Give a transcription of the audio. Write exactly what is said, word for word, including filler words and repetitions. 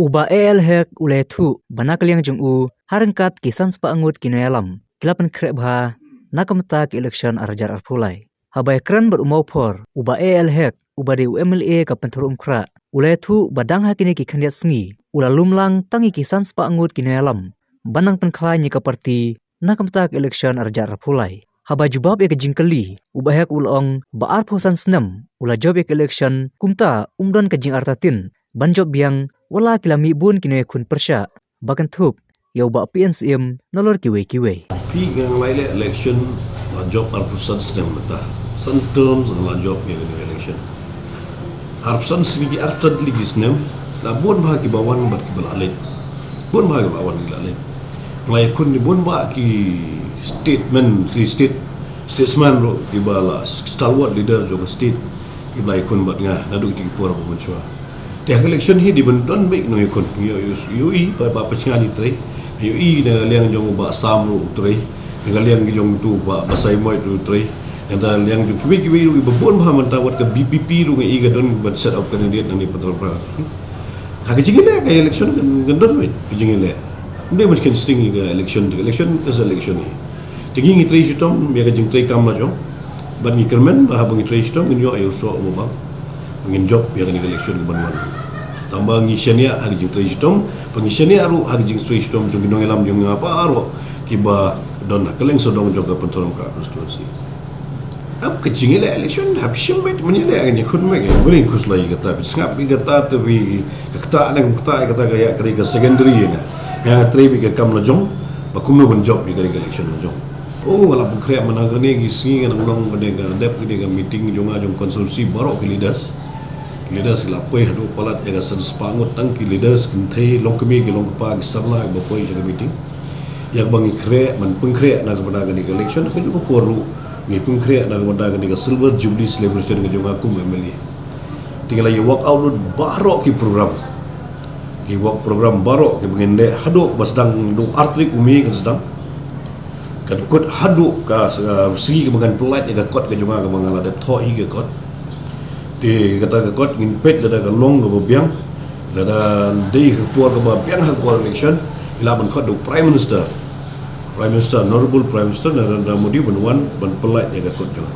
U Bah A L Hek u la ïathuh ba na ka liang jong u, ha ryngkat ki san spah ngut ki nongïalam ki la pynkhreh bha na ka bynta ka election ar hajar arphew lai. Haba ïakren bad u Mawphor, u Bah A L Hek uba dei u M L A ka Pynthorumkhrah u la ïathuh ba dang ha kine ki khyndiat sngi u la lum lang tang ïa ki san spah ngut ki nongïalam ban nang pynkhlaiñ ïa ka party na ka bynta ka election ar hajar arphew lai. Haba jubab ïa ka jingkylli, u Bah Hek u la ong ba arphew san snem u la jop ïa ka election, kumta um don ka jingartatien ban jop biang wat la ki la mih bun ki nongïakhun pyrshah ba kynthup ïa u Bah P N Syiem nalor kiwei kiwei. Phi, nga la ïaleh election, la jop arphew san snem mynta. San term nga la jop ïa kane ka election. Arphew san sngi, arphew san tylli ki snem, la bun bha kiba wan bad kiba la leit. Bun bha kiba wan kiba la leit. Nga la ïakhun ïa bun bha ki statesman, ki state, statesman ruh, kiba la stalwart leader jong ka state, kiba la ïakhun bad nga naduh kito ki por ba mynshuwa. Te ha ka election hi dei ban don beit ki nongïakhun. Ngi ïohi, ïohi ba, ba pyrshah ngi trei. Ngi ïohi na ka liang jong u Bah Sam ruh u trei. Na ka liang jong uto u Bah Basaiawmoit ruh u trei. Na ka liang jong kiwei kiwei ruh kiba bun bha mynta, wat ka V P P ruh ngi ïohi ka don ban set up candidate nangne Pynthorumkhrah. Ha ka jingïaleh ka election kan, kan don beit ka jingïaleh. Ym dei ban kynsteng ïa ka election, election is election hi. Te ngi, ngi trei shitom ïa ka jingtrei kam la jong. Bad ngi kyrmen ba haba ngi trei shitom ngin ïoh ïa u soh uba bang. Ba ngin jop ïa kane ka election kaban wan. Tangba ngi shaniah ha ka jingtrei shitom, ba ngi shaniah ruh ha ka jingtrei shitom jong ki nongïalam jong nga baroh kiba don ha kylleng sawdong jong ka Pynthorumkhrah constituency. Haba ka jingïaleh election, hap shim beit ban ïaleh, ngan ïakhun beit, ngan ïakhun beit, khuslai ïa kata, phi sngap ïa kata, te phi, ka kata ne, ka kata, ïa kata ka ïa, ka dei ka secondary ïa nga. Nga, nga trei beit ka kam la jong, ba kumno ban jop ïa ka dei ka election la jong. Oh, nga la pynkhreh mynta kane ki sngi, nga nang long kane ka dep kane ka meeting jong nga jong constituency baroh ki leaders. Ki leaders ki la poi haduh palat ïa ka san spah ngut, tang ki leaders kynthei, longkmie ki longkpa, ki samla kiba poi sha ka meeting. Ïa kaba ngi khreh, ban pynkhreh na ka bynta kane ka election, ha kajuh ka por ruh ngi pynkhreh na ka bynta kane ka Silver Jubilee Celebration ka jong nga kum M L A. Te ngi la ïa work out lut baroh ki program. Ki work program baroh kiba ngin leh haduh ba sdang, haduh ar tarik u May kan sdang. Kan kut haduh ka, uh, sngi kaba ngan pynlait ïa ka kot ka jong nga kaba nga la dep thoh hi ka kot. Te kata ka kot ngin peit lada ka long kaba biang, lada dei ka por kaba biang ha ka por election, ngi lah ban khot da u Prime Minister. Prime Minister, Honorable Prime Minister Narendra Modi ban wan ban pynlait ïa ka kot jong nga.